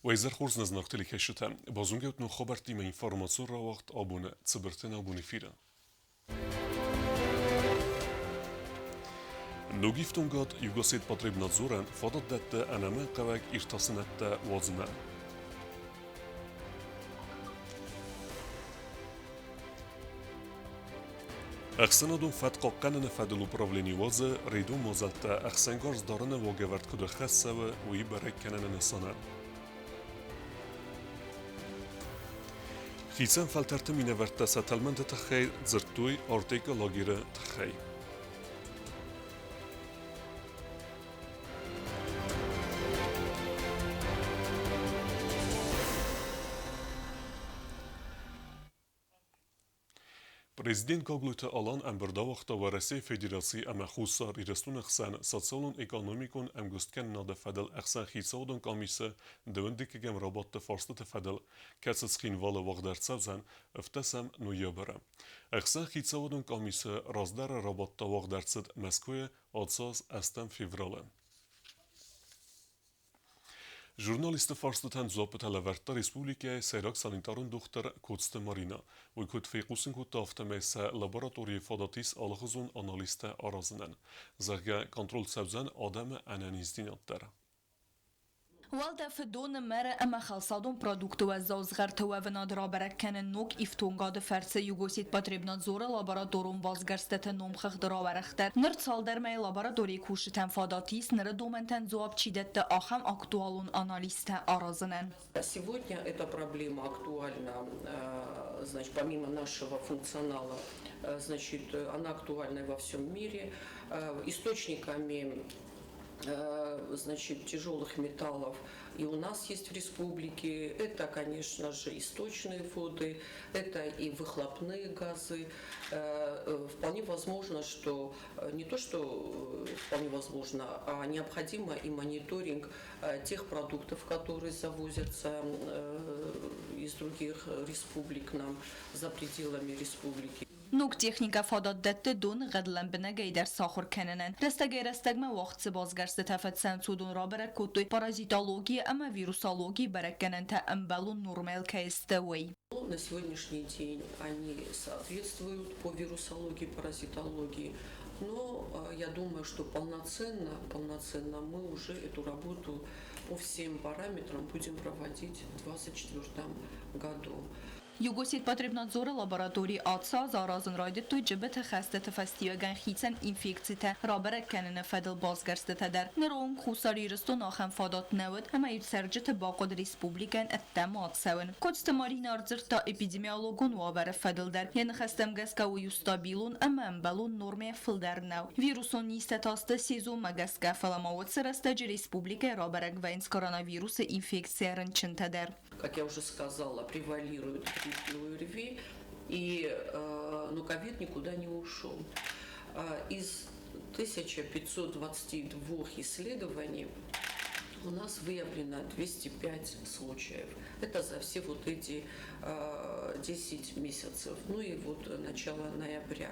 Уӕ изӕр хорз нӕ зынаргъ телекӕсджытӕ! Базонгӕ ут ног хабӕрттимӕ информацион рауагъд абоны Цыбырты абон эфиры. Ног ифтонгад Югосетпотребнадзорӕн фадат дӕтты ӕнӕмӕнгхъӕуӕг иртасынӕдтӕ уадзынӕн. Ӕхсӕнадон фӕткхъахъхъӕныны фӕдыл управлени уадзы рейдон мадзӕлттӕ ӕхсӕнгарз дарыны уагӕвӕрд куыд ӕххӕст цӕуы, уый бӕрӕг кӕныны нысанӕн. Хицӕн фӕлтӕрты минӕвӕрттӕ сӕ тӕлмӕнты тыххӕй дзырдтой Артекы лагеры тыххӕй. Президент Гаглойты Алан ӕмбырд ауагъта Уӕрӕсейы Федераци ӕмӕ Хуссар Ирыстоны хсӕн социалон-экономикон ӕмгуысткӕнынады фӕдыл ӕхсӕнхицауадон къамисы дыууындыккӕгӕм рабадты фарстыты фӕдыл, кӕцы Цхинвалы уагъд ӕрцӕудзӕн ӕвддӕсӕм ноябры. Ӕхсӕнхицауадон къамисы раздӕры рабадт уагъд ӕрцыд Мӕскуыйы ацы аз ӕстӕм февралы. Журналистты фарстытӕн дзуаппытӕ лӕвӕрдта республикӕйы сӕйраг санитарон дохтыр Коцты Маринӕ. Уый куыд фехъусын кодта, афтӕмӕй сӕ лабораторийы фадат ис алыхуызон анализтӕ аразынӕн. Зӕгъгӕ, контроль цӕудзӕн адӕмы ӕнӕниздзинад дӕр. Уӕлдӕфы доны мӕры ӕмӕ хӕлцадон продукты уӕззау згъӕрты уӕвынад рабӕрӕг кӕнын ног ифтонгады фӕрцы Югосетпотребнадзоры лабораторон басгӕрстыты номхыгъд рауӕрӕхдӕр. Ныр цалдӕр мӕйы лабораторийы кусджытӕн фадат ис ныры домӕнтӕн дзуапп чи дӕтты, ахӕм актуалон анализтӕ аразынӕн. Сегодня эта проблема актуальна, значит, помимо нашего функционала, значит, она актуальна во всем мире. Источниками, значит, тяжелых металлов и у нас есть в республике. Это, конечно же, источные воды, это и выхлопные газы. Вполне возможно, что не то, что вполне возможно, а необходимо и мониторинг тех продуктов, которые завозятся из других республик нам за пределами республики. Ног техникӕ фадат дӕтты доны гъӕд лӕмбынӕгӕй дӕр сахуыр кӕнынӕн. Рӕстӕгӕй-рӕстӕгмӕ уагъд цы басгӕрстытӕ фӕцӕуынц, уыдон рабӕрӕг кодтой паразитологийы ӕмӕ вирусологийы бӕрӕггӕнӕнтӕ ӕмбӕлон нормӕйыл кӕй сты, уый. На сегодняшний день они соответствуют по вирусологии, паразитологии, но я думаю, что полноценно, полноценно мы уже эту работу по всем параметрам будем проводить в 2024 году. Югосетпотребнадзоры лабораторийы ацы аз аразын райдыдтой джыбыты хӕстыты фӕстиуӕгӕн хицӕн инфекцитӕ рабӕрӕг кӕныны фӕдыл басгӕрстытӕ дӕр. Ныры онг Хуссар Ирыстон ахӕм фадат нӕ уыд, ӕмӕ-иу цӕрджыты бахъуыд республикӕйӕн ӕддӕмӕ ацӕуын. Коцты Маринӕ ӕрдзырдта эпидемиологон уавӕры фӕдыл дӕр. Йӕ ныхӕстӕм гӕсгӕ уый у стабилон ӕмӕ ӕмбӕлон нормӕйӕ фылдӕр нӕу. Вирусон низтӕ та сты сезонмӕ гӕсгӕ, фӕлӕ ма уыцы рӕстӕджы республикӕйы рабӕрӕг вӕййынц коронавирусы инфекцийӕ рынчынтӕ дӕр. Как я уже сказала, превалирует грипп и ОРВИ, и, но ковид никуда не ушел. Из 1522 исследований у нас выявлено 205 случаев. Это за все вот эти 10 месяцев, ну и вот начало ноября.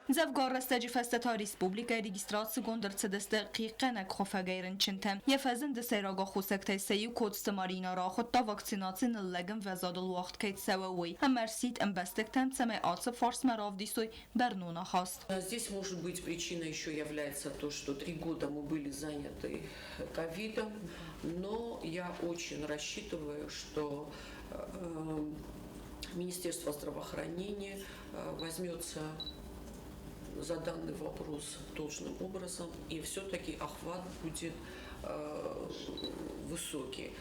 Дзӕвгар рӕстӕджы фӕстӕ та республикӕйы регистрацигонд ӕрцыдысты хъихъхъӕнӕг хуыфӕгӕй рынчынтӕ. Йӕ фӕзынды сӕйраг аххосӕгтӕй сӕ иу Коцты Маринӕ рахуыдта вакцинаци ныллӕг ӕмвӕзадыл уагъд кӕй цӕуы, уый ӕмӕ ӕрсидт ӕмбӕстӕгтӕм, цӕмӕй ацы фарстмӕ равдисой бӕрнон ахаст. Здесь, может быть, причиной еще является то, что 3 года мы были заняты ковидом, но я очень рассчитываю, что Министерство здравоохранения возьмется за данный вопрос должным образом, и все-таки охват будет высокий.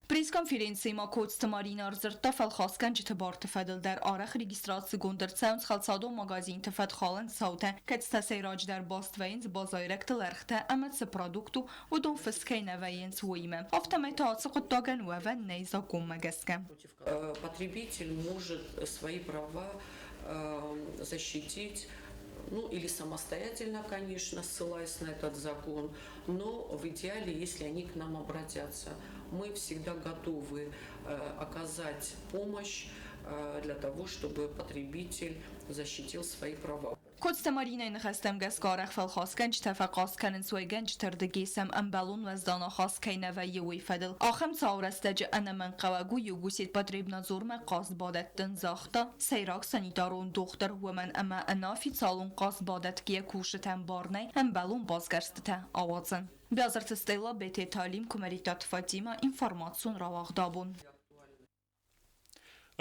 Пресс-конференцийы ма Коцты Маринӕ ӕрдзырдта фӕлхасгӕнджыты барты фӕдыл дӕр арӕх регистрацигонд ӕрцӕуынц хӕлцадон магазинты фӕткхалӕн цаутӕ, кӕцытӕ сӕйраджыдӕр баст вӕййынц базайрӕгтыл ӕргътӕ ӕмӕ цы продукт у, уыдон фыст кӕй нӕ вӕййынц, уыимӕ. Афтӕмӕй та ацы хъуыддагӕн уӕвӕн нӕй закъонмӕ гӕсгӕ. Потребитель может свои права защитить, ну или самостоятельно, конечно, ссылаясь на этот закон, но в идеале, если они к нам обратятся. Мы всегда готовы оказать помощь для того, чтобы потребитель защитил свои права. Коцты Маринӕйы ныхӕстӕм гӕсгӕ арӕх фӕлхасгӕнджытӕ фӕхъаст кӕнынц уӕйгӕнджыты рдыгӕй сӕм ӕмбӕлон уӕздан ахаст кӕй нӕ вӕййы, уый фӕдыл. Ахӕм цауы рӕстӕджы ӕнӕмӕнгхъӕуӕг у Югосетпотребнадзормӕ хъаст бадӕттын, загъта сӕйраг санитарон дохтыр, уымӕн ӕмӕ ӕнӕофициалон хъаст бадӕтгӕйӕ кусджытӕн бар нӕй ӕмбӕлон басгӕрстытӕ ауадзын. Биазырты Стелла, Бететы Алим, Куымӕридтаты Фатимӕ, информацион рауагъд абон.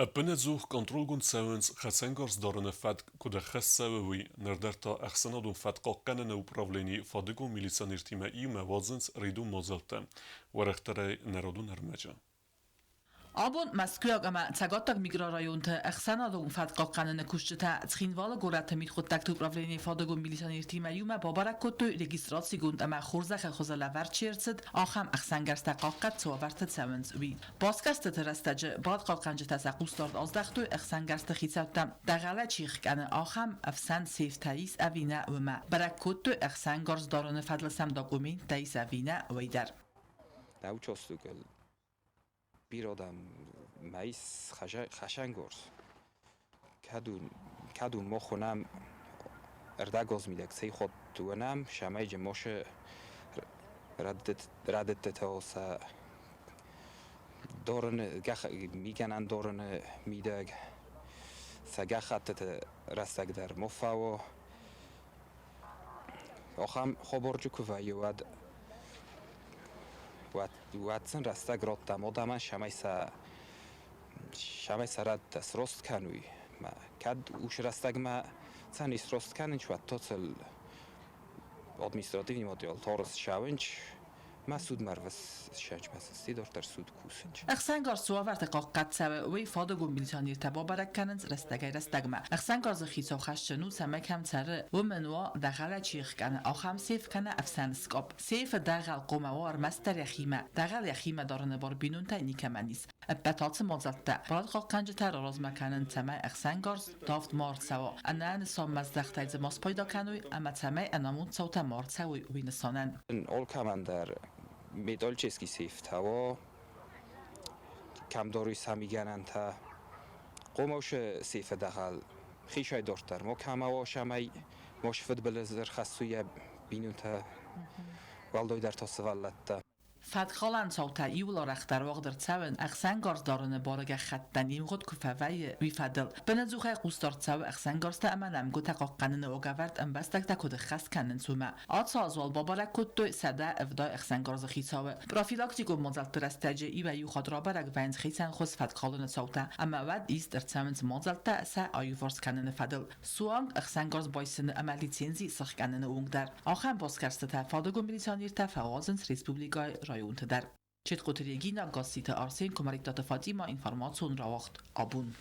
Ӕппынӕдзух контролгонд цӕуынц хӕцӕнгарз дарыны фӕтк куыд ӕххӕст цӕуы, уый. Ныр дӕр та ӕхсӕнадон фӕткхъахъхъӕныны управленийы фадыгон милиционертимӕ иумӕ уадзынц рейдон мадзӕлттӕ уӕрӕхдӕрӕй народон ӕрмӕджы. Абон Мӕскуыйаг ӕмӕ Цӕгаттаг микрорайонты ӕхсӕнадон фӕткхъахъхъӕныны кусджытӕ Цхинвалы горӕты мидхъуыддӕгты управленийы фадыгон милиционертимӕ иумӕ бабӕрӕг кодтой регистрацигонд ӕмӕ хорзӕхы хуызы лӕвӕрд чи ӕрцыд, ахӕм ӕхсӕнгӕрзтӕ хъахъхъӕд цы уавӕрты цӕуынц, уый. Басгӕрстыты рӕстӕджы барадхъахъхъӕнджытӕ сӕ хъусдард аздӕхтой ӕхсӕнгӕрзты хицӕуттӕм, дӕгъӕлӕй чи хгӕны, ахӕм ӕфсӕн сейфтӕ ис ӕви нӕ, уымӕ. Бӕрӕг кодтой, ӕхсӕнгарз дарыны фӕдыл сӕм документтӕ ис ӕви нӕ, уый дӕр. Нӕ участокыл бирӕ адӕм ма ис хӕсӕнгарз. Кӕд уын мах уынӕм ӕрдӕгаз мидӕг цӕй хатт уынӕм, цӕмӕй машы рӕдыдтытӕ сӕ дарыны, мигӕнӕн дарыны мидӕг, сӕ гӕххӕттыты рӕстӕг дӕр ма фӕуа. Ахӕм хабарджы куы вӕййы, уӕд уӕд сын рӕстӕг радтам адӕмӕн, цӕмӕй сӕ цӕмӕй сӕ рӕдтӕ срост кӕной. Кӕд ус рӕстӕгмӕ сӕ не срост кӕнынц, уӕд та сыл административный материал тарс ссӕуынц мӕ судмӕ ӕрвыссӕнч, мӕ сысти дарддӕр суд кусынч. Ӕхсӕнгарз цы уавӕрты хъахъхъӕд цӕуы, уый фадыгон милиционертӕ бабӕрӕг кӕнынц рӕстӕгӕй-рӕстӕгмӕ. Ӕхсӕнгарзы хицау хӕсджын у, цӕмӕй кӕм цӕры, уым ын уа, дӕгъӕлӕй чи хгӕны, ахӕм сейф кӕнӕ ӕфсӕн скъапп. Сейфы дӕгъӕл хъуамӕ уа ӕрмӕстдӕр йӕхимӕ. Дӕгъӕл йӕхимӕ дарыны бар бинонтӕй никӕмӕн ис. Ӕппӕт ацы мадзӕлттӕ барадхъахъхъӕнджытӕ раразмӕ кӕнынц, цӕмӕй ӕхсӕнгарз давд ма ӕрцӕуа, ӕнӕнысан мӕздӕгтӕй дзы ма спайда кӕной ӕмӕ цӕмӕй ӕнамонд цаутӕ ма ӕрцӕуой, уый нысанӕн. Алкӕмӕн дӕр металлический сейфтӕ уа, кӕмдӕр ис мигӕнӕнтӕ. Хъомаусы сейфы дӕгъӕл хицӕй дарддӕр ма кӕмӕ уа, цӕмӕй ма фыдбылыз ӕрхӕссой йӕ бинонтӕ, уӕлдайдӕр та сывӕллӕттӕ. Фӕткхалӕн цаутӕ иууыл арӕхдӕр уагъд ӕрцӕуынц ӕхсӕнгарз дарыны бары гӕххӕттӕн ивгъуыд куы фӕвӕййы, уый фӕдыл. Бынӕдзухӕй хъусдард цӕуы ӕхсӕнгӕрзтӕ ӕмӕ нӕмгуытӕ хъахъхъӕныны уагӕвӕрд ӕмбӕстӕгтӕ куыд ӕххӕст кӕнынц, уымӕ. Ацы аз уал бабӕрӕг кодтой 170 ӕхсӕнгарзы хицауы. Профилактикон мадзӕлтты рӕстӕджы иуӕй-иу хатт рабӕрӕг вӕййынц хицӕнхуыз фӕткхалыны цаутӕ ӕмӕ уӕд ист ӕрцӕуынц мадзӕлттӕ сӕ аиуварс кӕныны фӕдыл. Суанг ӕхсӕнгарз байсыны ӕмӕ лицензи сыхгӕныны онг дӕр. Ахӕм басгӕрстытӕ фадыгон милиционертӕ фӕуадзынц республикӕйы районты дӕр. Четкъоты Регина, Гасситы Арсен, Куымӕридтаты Фатимӕ, информацион рауагъд Абон.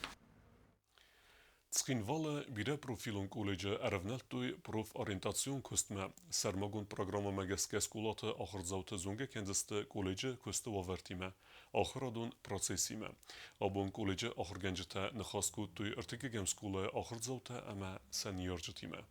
Цхинвалы бирӕпрофилон колледжы ӕрӕвнӕлдтой профориентацион куыстмӕ. Сӕрмагонд программӕмӕ гӕсгӕ скъолаты ахуырдзауты зонгӕ кӕндзысты колледжы куысты уавӕртимӕ, ахуырадон процессимӕ. Абон колледжы ахуыргӕнджытӕ ныхас кодтой ӕртыккӕгӕм скъолайы ахуырдзаутӕ ӕмӕ сӕ ныййарджытимӕ.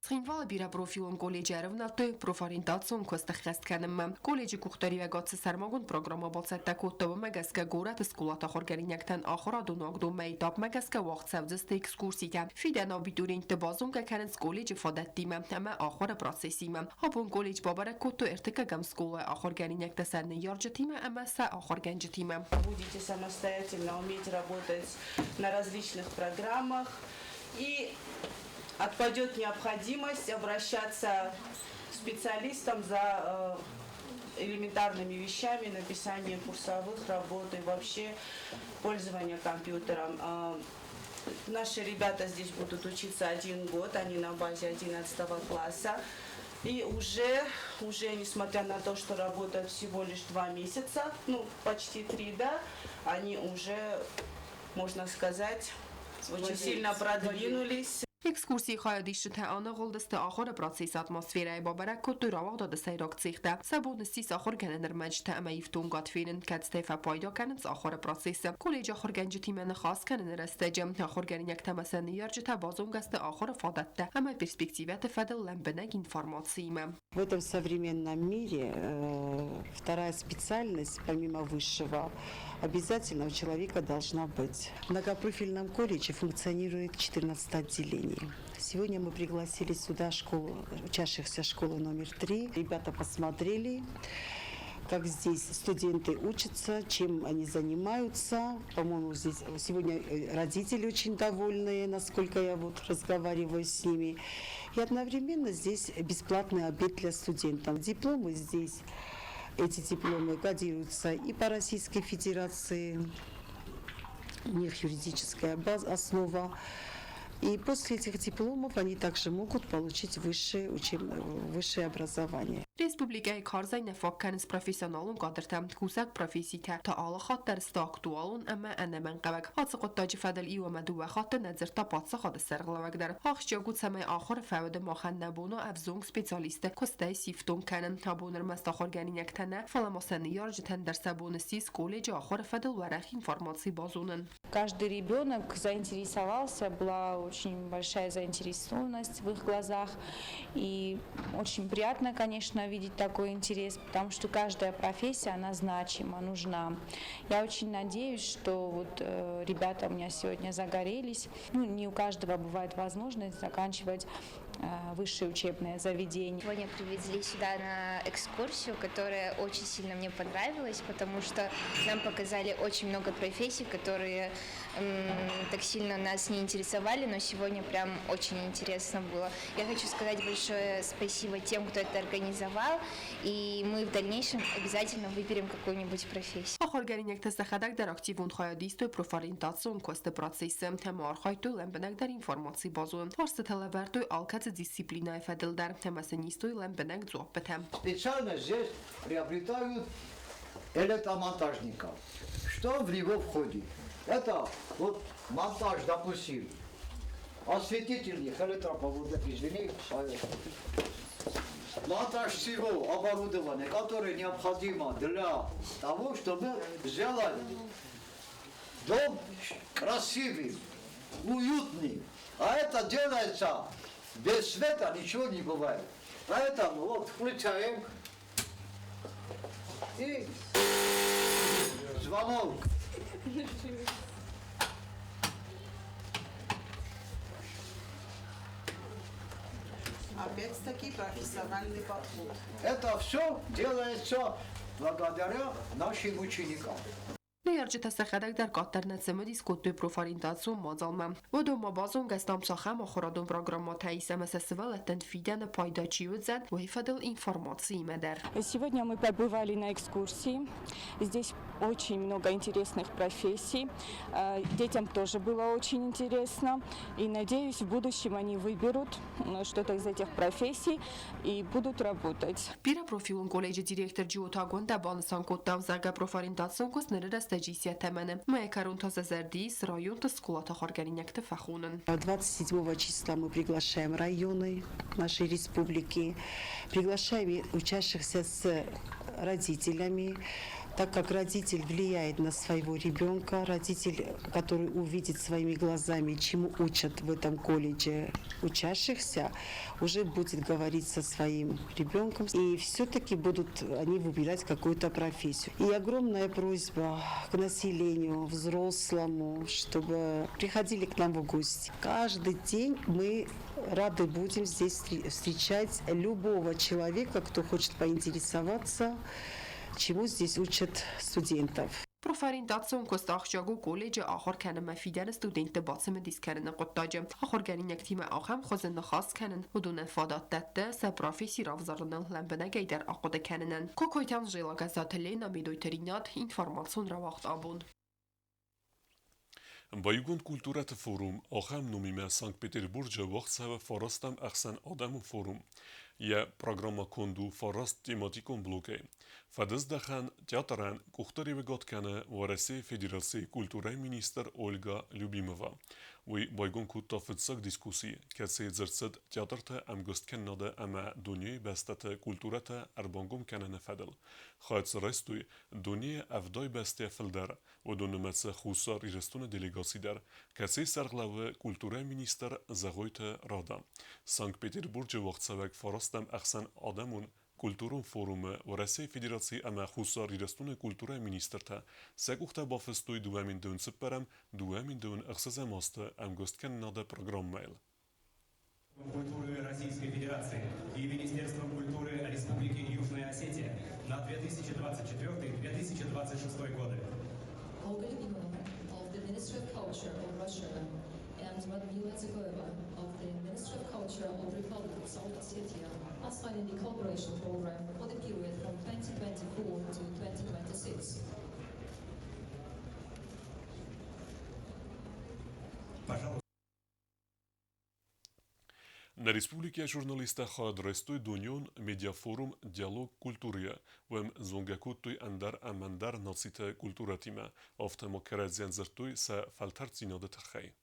Цхинвалы бирӕпрофилон колледжы ӕрӕвнӕлдтой профориентацион куыст ӕххӕст кӕнынмӕ. Колледжы къухдариуӕгад цы сӕрмагонд программӕ бацӕттӕ кодта, уымӕ гӕсгӕ горӕты скъолаты ахуыргӕнинӕгтӕн ахуырадон уагдонмӕ этапмӕ гӕсгӕ уагъд цӕудзысты экскурситӕ. Фидӕны абитуриентты базонгӕ кӕнынц колледжы фадӕттимӕ ӕмӕ ахуыры процессимӕ. Абон колледж бабӕрӕг кодтой ӕртыккӕгӕм скъолайы ахуыргӕнинӕгтӕ сӕ ныййарджытимӕ ӕмӕ сӕ ахуыргӕнджытимӕ. Будете самостоятельно уметь работать на различных программах и отпадет необходимость обращаться к специалистам за элементарными вещами, написание курсовых работ и вообще пользование компьютером. Наши ребята здесь будут учиться один год, они на базе 11 класса. И уже, несмотря на то, что работают всего лишь 2 месяца, ну, почти 3, да, они уже, можно сказать, очень сильно продвинулись. Экскурсийы хайадисджытӕ аныгъуылдысты ахуыры процессы атмосферӕйы, бабӕрӕг кодтой рауагъдады сӕйраг цехтӕ. Сӕ бон ссис ахуыргӕнӕн ӕрмӕджытӕ ӕмӕ ифтонгад фенын, кӕцытӕй фӕпайда кӕнынц ахуыры процессы. Колледжы ахуыргӕнджытимӕ ныхас кӕныны рӕстӕджы ахуыргӕнинӕгтӕ ӕмӕ сӕ ныййарджытӕ базонгӕ сты ахуыры фадӕттӕ ӕмӕ перспективӕты фӕдыл лӕмбынӕг информациимӕ. В этом современном мире вторая специальность, помимо высшего, обязательно у человека должна быть. В многопрофильном колледже функционирует 14 отделений. образовании. Сегодня мы пригласили сюда школу, учащихся школы номер 3. Ребята посмотрели, как здесь студенты учатся, чем они занимаются. По-моему, здесь сегодня родители очень довольные, насколько я вот разговариваю с ними. И одновременно здесь бесплатный обед для студентов. Дипломы здесь, эти дипломы кодируются и по Российской Федерации, у них юридическая база, основа. И после этих дипломов они также могут получить высшее образование. Республикӕйы карзӕй нӕ фаг кӕнынц профессионалон кадртӕ, кусӕг професситӕ та алы хатт дӕр сты актуалон ӕмӕ ӕнӕмӕнгхъӕуӕг. Ацы хъуыддаджы фӕдыл иу ӕмӕ дыууӕ хатты нӕ дзырдта паддзахады сӕргълӕууӕг дӕр. Ахсджиаг у, цӕмӕй ахуыры фӕуды махӕн нӕ бон у ӕвзонг специалистты куыстӕй сифтонг кӕнын. Абон ӕрмӕст ахуыргӕнинӕгтӕ нӕ, фӕлӕ ма сӕ ныййарджытӕн дӕр сӕ бон ссис колледжы ахуыры фӕдыл уӕрӕх информаци базонын. Каждый ребенок заинтересовался, была очень большая заинтересованность в их глазах. И очень приятно, конечно, видеть такой интерес, потому что каждая профессия, она значима, нужна. Я очень надеюсь, что вот ребята у меня сегодня загорелись. Ну, не у каждого бывает возможность заканчивать высшее учебное заведение. Сегодня привезли сюда на экскурсию, которая очень сильно мне понравилась, потому что нам показали очень много профессий, которые так сильно нас не интересовали, но сегодня прям очень интересно было. Я хочу сказать большое спасибо тем, кто это организовал, и мы в дальнейшем обязательно выберем какую-нибудь профессию. Ахуыргӕнинӕгтӕ сӕхӕдӕг дӕр активон хайад истой профориентацион куысты процессы ӕмӕ архайдтой лӕмбынӕгдӕр информаци базонын. Фарстытӕ лӕвӕрдтой алкӕцы дисциплинӕйы фӕдыл дӕр ӕмӕ сын истой лӕмбынӕг дзуаппытӕ. Специальность здесь приобретают электромонтажников. Что в него входит? Это вот монтаж, допустим, осветительных электропроводов, извини, монтаж всего оборудования, которое необходимо для того, чтобы сделать дом красивым, уютным. А это делается без света, ничего не бывает. Поэтому вот включаем и звонок. Опять-таки профессиональный подход. Это все делается благодаря нашим ученикам. Ныййарджытӕ сӕхӕдӕг дӕр къаддӕр нӕ цымыдис кодтой профориентацион мадзалмӕ. Уыдон ма базонгӕ стӕм цахӕм ахуырадон программӕтӕ ис ӕмӕ сӕ сывӕллӕттӕн фидӕны пайда чи уыдзӕн, уый фӕдыл информациимӕ дӕр. Сегодня мы побывали на экскурсии. Здесь очень много интересных профессий. Детям тоже было очень интересно. И надеюсь, в будущем они выберут что-то из этих профессий и будут работать. Бирӕпрофилон колледжы директор Джиоты Агуындӕ банысан кодта, зӕгъгӕ, профориентацион куыст ныры рӕстӕджы ис йӕ тӕмӕны. Мӕйы кӕрон та сӕ зӕрды ис районты скъолаты ахуыргӕнинӕгты фӕхонын. 27 числа мы приглашаем районы нашей республики, приглашаем учащихся с родителями, так как родитель влияет на своего ребенка, родитель, который увидит своими глазами, чему учат в этом колледже учащихся, уже будет говорить со своим ребенком. И все-таки будут они выбирать какую-то профессию. И огромная просьба к населению, взрослому, чтобы приходили к нам в гости. Каждый день мы рады будем здесь встречать любого человека, кто хочет поинтересоваться, чему здесь учат студентов. Профориентацион куыст ахсджиаг у колледжы ахуыр кӕнынмӕ фидӕны студентты бацымыдис кӕныны хъуыддаджы. Ахуыргӕнинӕгтимӕ ахӕм хуызы ныхас кӕнын уыдонӕн фадат дӕтты сӕ професси равзарыныл лӕмбынӕгӕй дӕр ахъуыды кӕнынӕн. Кокойты Анжела, Гӕззаты Лена, Медойты Ринат, информацион рауагъд Абон. Баиугонд культурӕты форум ахӕм номимӕ Санкт-Петербурджы уагъд цӕуы фарастӕм ӕхсӕнадӕмон форум. Йӕ программӕ конд у фараст тематикон блокӕй. Фӕдыздӕхӕн театрӕн къухдариуӕгад кӕны Уӕрӕсейы Федерацийы культурӕйы министр Ольга Любимова. Уый байгом кодта фыццаг дискусси, кӕцыйы дзырд цыд театрты ӕмгуысткӕнынады ӕмӕ дунейы бӕстӕты культурӕтӕ ӕрбангом кӕныны фӕдыл. Хайад дзы райстой дунейы 70 бӕстӕйӕ фылдӕр, уыдон нымӕцы Хуссар Ирыстоны делегаци дӕр, кӕцыйы сӕргълӕууы культурӕйы министр Зӕгъойты Рада. Санкт-Петербурджы уагъдцӕуӕг фарастӕм ӕхсӕнадӕмон культурон форумы Уӕрӕсейы Федерацийы ӕмӕ Хуссар Ирыстоны культурӕйы министртӕ сӕ къухтӕ бафыстой 2024-ӕм 2026 азты ӕмгуысткӕнынады программӕйыл. Культуры Российской Федерации и Министерством культуры Республики Южная Осетия на 2024-2026 годы. Olga Lyubimova of the Ministry of Culture of Russia and Radmila Dzagoeva of the Ministry of Culture of the Republic of South Ossetia are signing the cooperation program for the period from 2024 to 2026. Пожалуйста. Нӕ республикӕйы журналисттӕ хайад райстой дунеон медиафорум «Диалог культуры»-йы. Уым зонгӕ кодтой ӕндӕр ӕмӕ ӕндӕр нациты культурӕтимӕ, афтӕ ма кӕрӕдзийӕн дзырдтой сӕ фӕлтӕрддзинады тыххӕй.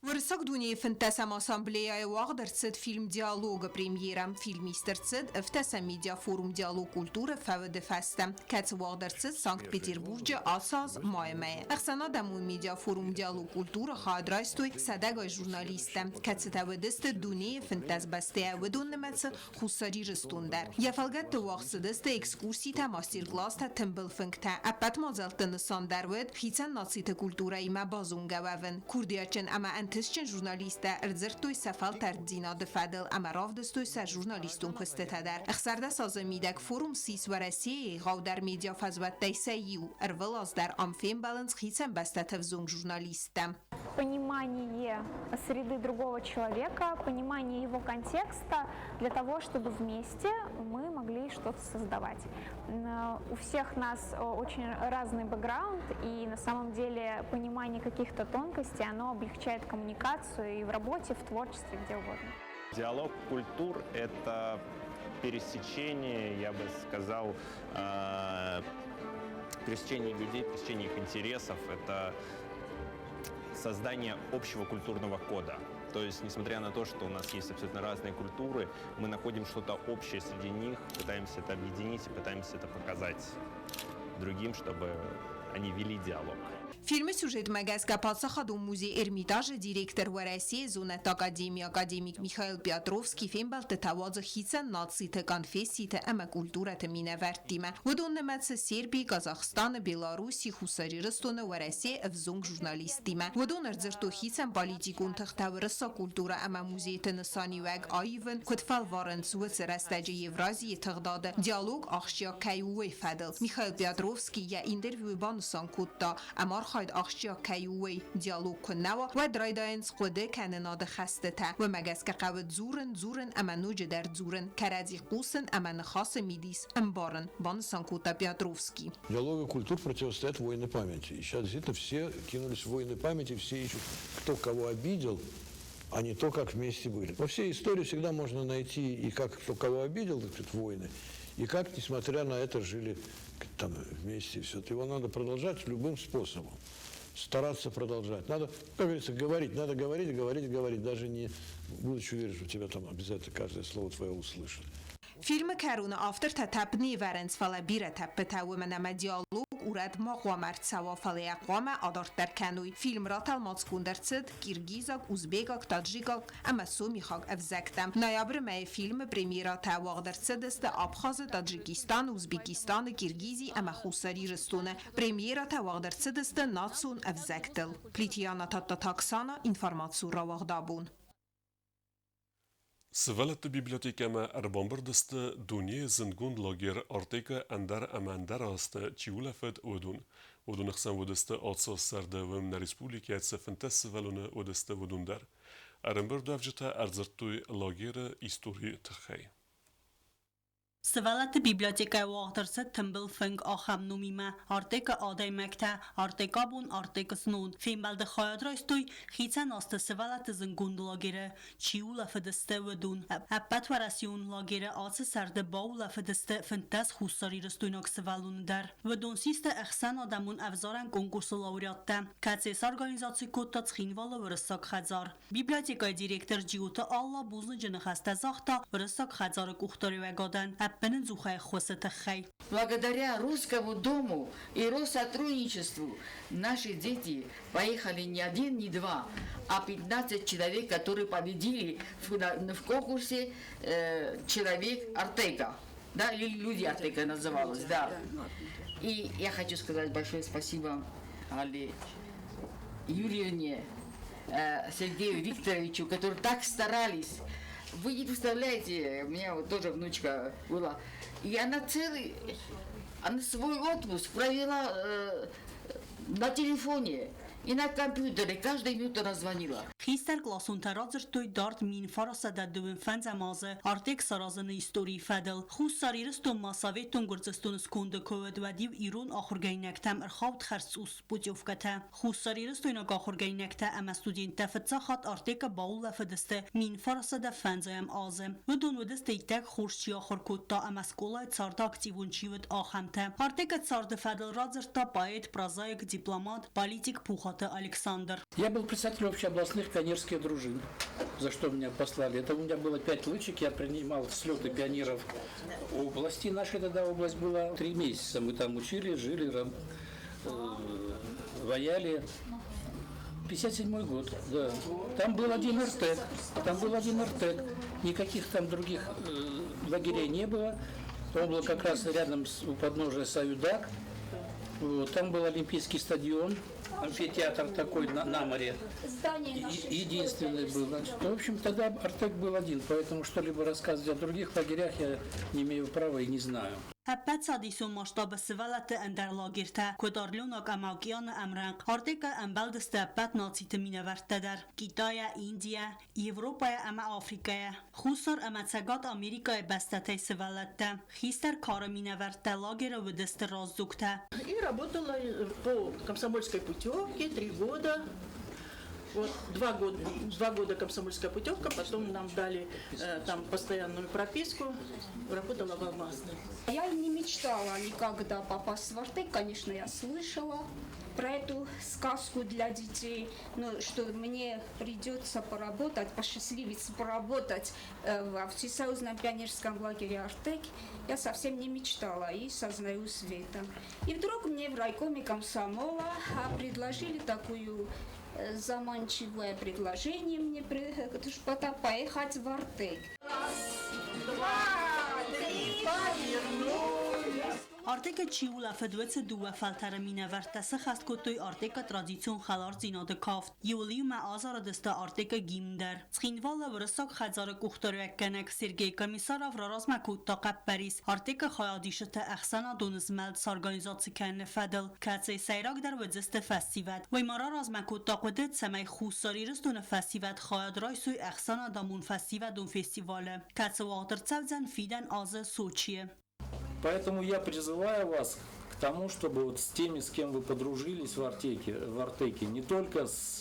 Уырыссаг дунейы фынддӕсӕм ассамблеяйы уагъд ӕрцыд фильм «Диалог»-ы премьерӕ. Фильм ист ӕрцыд ӕвддӕсӕм медиафорум «Диалог культуры» фӕуды фӕстӕ, кӕцы уагъд ӕрцыд Санкт-Петербурджы ацы аз майы мӕйы. Ӕхсӕнадӕмон медиафорум «Диалог культуры» хайад райстой сӕдӕгай журналисттӕ, кӕцытӕ уыдысты дунейы 15 бӕстӕйӕ, уыдон нымӕцы Хуссар Ирыстон дӕр. Йӕ фӕлгӕтты уагъд цыдысты экскурситӕ, мастер-класстӕ, тымбыл фынгтӕ. Ӕппӕт мадзӕлтты нысан дӕр уыд хицӕн нациты культурӕимӕ базонгӕ уӕвын. Курдиатджын ӕмӕ ӕнтыстджын журналисттӕ ӕрдзырдтой сӕ фӕлтӕрддзинады фӕдыл ӕмӕ равдыстой сӕ журналистон куыстытӕ дӕр. 16 азы мидӕг форум ссис Уӕрӕсейы егъаудӕр медиафӕзуӕттӕй сӕ иу. Ӕрвылаз дӕр ам фембӕлынц хицӕн бӕстӕты ӕвзонг журналисттӕ. Понимание среды другого человека, понимание его контекста для того, чтобы вместе мы могли что-то создавать. У всех нас очень разный бэкграунд, и на самом деле понимание каких-то тонкостей, оно облегчает коммуникацию и в работе, в творчестве, где угодно. Диалог культур – это пересечение, я бы сказал, пересечение людей, пересечение их интересов. Это создание общего культурного кода. То есть, несмотря на то, что у нас есть абсолютно разные культуры, мы находим что-то общее среди них, пытаемся это объединить и пытаемся это показать другим, чтобы они вели диалог. Фильмы сюжетмӕ гӕсгӕ паддзахадон музей Эрмитажы директор Уӕрӕсейы зонӕдты академийы академик Михаил Петровский фембӕлдтытӕ уадзы хицӕн нациты, конфесситы ӕмӕ культурӕты минӕвӕрттимӕ. Уыдон нымӕцы Сербийы, Казахстаны, Белоруссийы, Хуссар Ирыстоны, Уӕрӕсейы ӕвзонг журналисттимӕ. Уыдон ӕрдзырдтой хицӕн политикон тыхтӕ уырыссаг культурӕ ӕмӕ музейты нысаниуӕг аивын, куыд фӕлварынц уыцы рӕстӕджы Евразийы тыгъдады диалог ахсджиаг кӕй у, уый фӕдыл. Михаил Петровский йӕ интервьюйы банысан кодта, ӕмархайд ахсджиаг кӕй у, уый. Диалог куы нӕ уа, уӕд райдайынц хъуыды кӕнынады хӕстытӕ. Уымӕ гӕсгӕ хъӕуы дзурын, дзурын ӕмӕ ноджыдӕр дзурын, кӕрӕдзи хъусын ӕмӕ ныхасы мидис ӕмбарын, банысан кодта Петровский. Диалога культур противостоят войны памяти. И сейчас действительно все кинулись в войны памяти, все ищут, кто кого обидел, а не то, как вместе были. Во всей истории всегда можно найти и как кто кого обидел, так сказать, войны, и как, несмотря на это, жили там вместе. Все это его надо продолжать любым способом. Стараться продолжать. Надо, как говорится, говорить. Надо говорить, говорить, говорить. Даже не будучи уверен, что тебя там обязательно каждое слово твое услышат. Фильмы кӕроны автортӕ тӕпп не вӕрынц, фӕлӕ бирӕ тӕппытӕ, уымӕн ӕмӕ диалог урӕд ма хъуамӕ ӕрцӕуа, фӕлӕ йӕ хъуамӕ адарддӕр кӕной. Фильм ратӕлмацгонд ӕрцыд киргизаг, узбекаг, таджикаг ӕмӕ сомихаг ӕвзӕгтӕм. Ноябры мӕйы фильмы премьерӕтӕ уагъд ӕрцыдысты Абхазы, Таджикистаны, Узбекистаны, Киргизи ӕмӕ Хуссар Ирыстоны. Премьерӕтӕ уагъд ӕрцыдысты национ ӕвзӕгтыл. Плитиана Тадтаты Оксана, информацион рауагъд абон. Сывӕллӕтты библиотекӕмӕ ӕрбамбырд сты дунейы зындгонд лагерь Артек-ы ӕндӕр ӕмӕ ӕндӕр азты чи улӕфыд, уыдон. Уыдоны хсӕн уыдысты ацы сӕрды уым нӕ республикӕйы цы 15 сывӕллоны уыдысты, уыдон дӕр. Ӕрӕмбырдуӕвджытӕ ӕрдзырдтой лагеры историйы тыххӕй. Сывӕллӕтты библиотекӕйы уагъд ӕрцыд тымбыл фынг ахӕм номимӕ Артекы адӕймӕгтӕ, Артек абон, Артек знон. Фембӕлды хайад райстой хицӕн азты сывӕллӕтты зындгонд лагеры чи улӕфыдысты, уыдон. Ӕппӕтуӕрӕсеон лагеры ацы сӕрды баулӕфыдысты 15 хуссарирыстойнаг сывӕллоны дӕр. Уыдон систы ӕхсӕнадӕмон ӕвзарӕн конкурсы лауреаттӕ, кӕцы сорганизаци кодта Цхинвалы Уырыссаг хӕдзар. Библиотекӕйы директор Джиоты Алла бузныджы ныхӕстӕ загъта Уырыссаг хӕдзары къухдариуӕгадӕн ӕппынӕдзухӕй ӕххуысы тыххӕй. Благодаря Русскому дому и Россотрудничеству наши дети поехали не один, не два, а 15 человек, которые победили в конкурсе «Человек Артека». Да, или «Люди Артека» называлось, да. И я хочу сказать большое спасибо Алле Юрьевне. Сергею Викторовичу, которые так старались. Вы не представляете, у меня вот тоже внучка была. И она целый, она свой отпуск провела на телефоне и на компьютере. Каждую минуту она звонила. Хистӕркъласонтӕ радзырдтой дард 1935 азы Артек саразыны историйы фӕдыл. Хуссар Ирыстон ма Советон Гуырдзыстоны сконды куы уыд, уӕд-иу ирон ахуыргӕнинӕгтӕм ӕрхауд хӕрз цъус путевкӕтӕ. Хуссарирыстойнаг ахуыргӕнинӕгтӕ ӕмӕ студенттӕ фыццаг хатт Артекы баулӕфыдысты 1905 азы. Уыдон уыдысты иттӕг хорз чи ахуыр кодта ӕмӕ скъолайы царды активон чи уыд, ахӕмтӕ. Артекы царды фӕдыл радзырдта поэт, прозаик, дипломат, политик Пухаты Александр. Я был председателем общеобластных пионерских дружин, за что меня послали. Это у меня было 5 лычек, я принимал слеты пионеров области. Наша тогда область была. 3 месяца мы там учили, жили, ваяли. 57 год, да. Там был один Артек, там был один Артек. Никаких там других лагерей не было. Он был как раз рядом у подножия Саюдак. Вот, там был Олимпийский стадион, амфитеатр такой на море. Здание наше Единственный был. Значит, в общем, тогда Артек был один, поэтому что-либо рассказывать о других лагерях я не имею права и не знаю. Ӕппӕтцӕдисон масштабы сывӕллӕтты ӕндӕр лагертӕ, куыд Орленок ӕмӕ Океаны ӕмрӕнхъ, Артекы ӕмбӕлдысты ӕппӕт нациты минӕвӕрттӕ дӕр Китайӕ, Индийӕ, Европӕйӕ ӕмӕ Африкӕйӕ, Хуссар ӕмӕ Цӕгат Америкӕйы бӕстӕтӕй сывӕллӕттӕ. Хистӕр кары минӕвӕрттӕ лагеры уыдысты раздзогтӕ. И работала по комсомольской путевке 3 года. Вот 2 года комсомольская путевка, потом нам дали там постоянную прописку, работала в Алмазной. Я не мечтала никогда попасть в Артек, конечно, я слышала про эту сказку для детей, но что мне придется поработать, посчастливится поработать во Всесоюзном пионерском лагере «Артек», я совсем не мечтала и сознаюсь в этом. И вдруг мне в райкоме комсомола предложили такую заманчивое предложение мне поехать в Артек. Раз, два, три, повернулись. Արտեկը չի улафыд уыцы дыууӕ фӕлтӕры минӕвӕрттӕ сыххӕст кодтой Артекы традицион хӕлардзинады кафт. Иуыл иумӕ азарыдысты Артекы гимн дӕр. Цхинвалы Уырыссаг хӕдзары къухдариуӕггӕнӕг Сергей Комиссаров раразмӕ кодта хъӕппӕрис Артекы хайадисджыты ӕхсӕнадон змӕлд сорганизаци кӕныны фӕдыл, кӕцыйы сӕйрагдӕр уыдзысты фӕсивӕд. Уый ма раразмӕ кодта хъуыды, цӕмӕй Хуссар Ирыстоны фӕсивӕд хайад райсой ӕхсӕнадӕмон фӕсивӕдон фестивалы, кӕцы уагъд ӕрцӕудзӕн фидӕн азы Сочийы. Поэтому я призываю вас к тому, чтобы вот с теми, с кем вы подружились в Артеке, не только с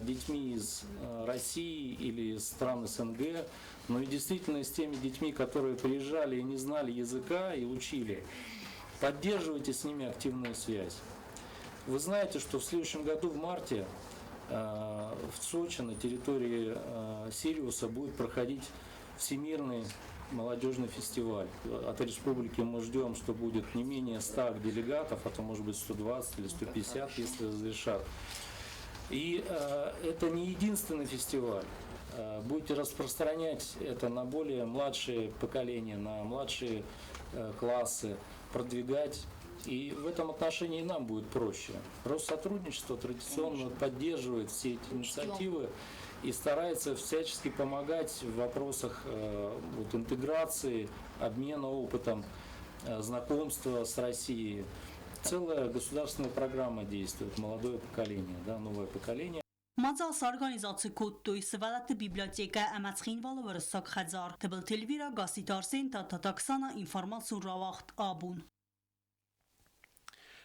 детьми из России или из стран СНГ, но и действительно с теми детьми, которые приезжали и не знали языка и учили, поддерживайте с ними активную связь. Вы знаете, что в следующем году в марте в Сочи на территории Сириуса будет проходить Всемирный молодежный фестиваль. От республики мы ждем, что будет не менее 100 делегатов, а то может быть 120 или 150, если разрешат. И это не единственный фестиваль. Будете распространять это на более младшие поколения, на младшие классы, продвигать. И в этом отношении и нам будет проще. Россотрудничество традиционно поддерживает все эти инициативы и старается всячески помогать в вопросах вот, интеграции, обмена опытом, знакомства с Россией. Целая государственная программа действует «Молодое поколение», да, новое поколение. Мадзал сорганизаци кодтой сывӕллӕтты библиотекӕ ӕмӕ Цхинвалы Уырыссаг хӕдзар. Тыбылты Эльвира, Гасситы Арсен, Тадтаты Оксана, информацион рауагъд «Абон».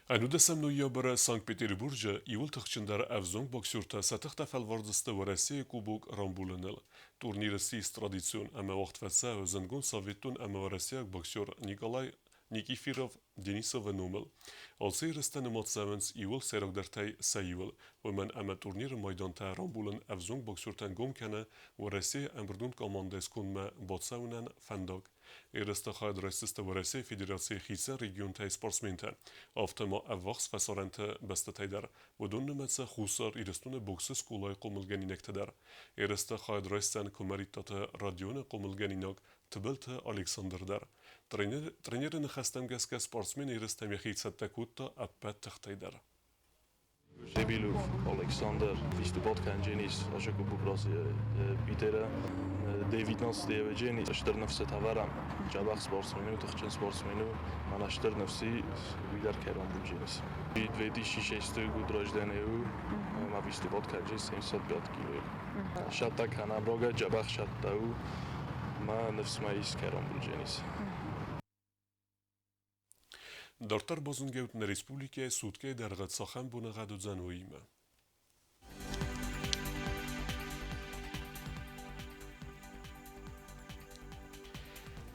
19 ноябры Санкт-Петербурджы иууыл тыхджындӕр ӕвзонг боксертӕ сӕ тыхтӕ фӕлвардзысты Уӕрӕсейы Кубок рамбулыныл. Турнир ссис традицион ӕмӕ уагъд фӕцӕуы зындгонд советон ӕмӕ уӕрӕсейаг боксер Николай Никифиров Денисовы номыл. Ацы ерыстӕ нымад цӕуынц иууыл сӕйрагдӕртӕй сӕ иуыл, уымӕн ӕмӕ турниры майдантӕ рамбулын ӕвзонг боксертӕн гом кӕны Уӕрӕсейы ӕмбырдон командӕйы скондмӕ бацӕуынӕн фӕндаг. Ерысты хайад райсдзысты Уӕрӕсейы Федерацийы хицӕн регионтӕй спортсментӕ, афтӕ ма ӕввахс фӕсарӕнты бӕстӕтӕй дӕр. Уыдон нымӕцы Хуссар Ирыстоны боксы скъолайы хъомылгӕнинӕгтӕ дӕр. Ерысты хайад райсдзӕн Куымӕридтаты Родионы хъомылгӕнинаг Тыбылты Александр дӕр. Тренеры ныхӕстӕм гӕсгӕ спортсмен ерыстӕм йӕхи цӕттӕ кодта ӕппӕт тыхтӕй дӕр. Шебилов Александр выступать кӕндженис ашаку букрас Питера 19 еведжени стыр ныфсы таварам джабах спортсмену тыхджын спортсмену мана стыр ныфси видар керон будженис. 2006 год рождения ма выступать кӕнджен 75 кило. Шатта канаброга джабах шаттау ма ныфс ма ис керон будженис. Дарддӕр базонгӕут нӕ республикӕйы суткӕйы дӕргъы цахӕм боныгъӕд уыдзӕн, уыимӕ.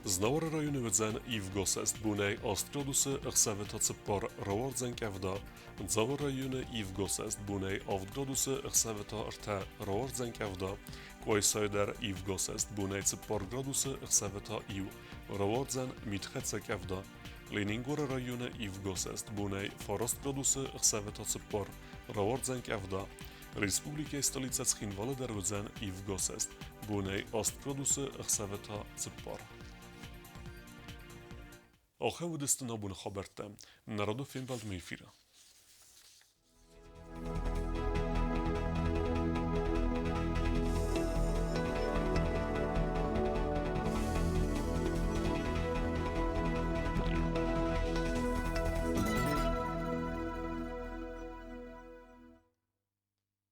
Знауыры районы уыдзӕн ивгосӕст бонӕй 8 градусы, ӕхсӕвы та 4 рауардзӕн къӕвда. Дзауы районы ивгосӕст бонӕй 7 градусы, ӕхсӕвы та 3 рауардзӕн къӕвда. Къуайсайы дӕр ивгосӕст бонӕй 4 градусы, ӕхсӕвы та 1 рауардзӕн митхӕццӕ къӕвда. Ленингоры районы ивгосӕст бонӕй 9 градусы, ӕхсӕвы та 4 рауардзӕн къӕвда. Республикӕйы столицӕ Цхинвалы дӕр уыдзӕн ивгосӕст бонӕй 8 градусы, ӕхсӕвы та 4. Ахӕм уыдысты нӕ абоны хабӕрттӕ. Нӕ радон фембӕлдмӕ эфиры.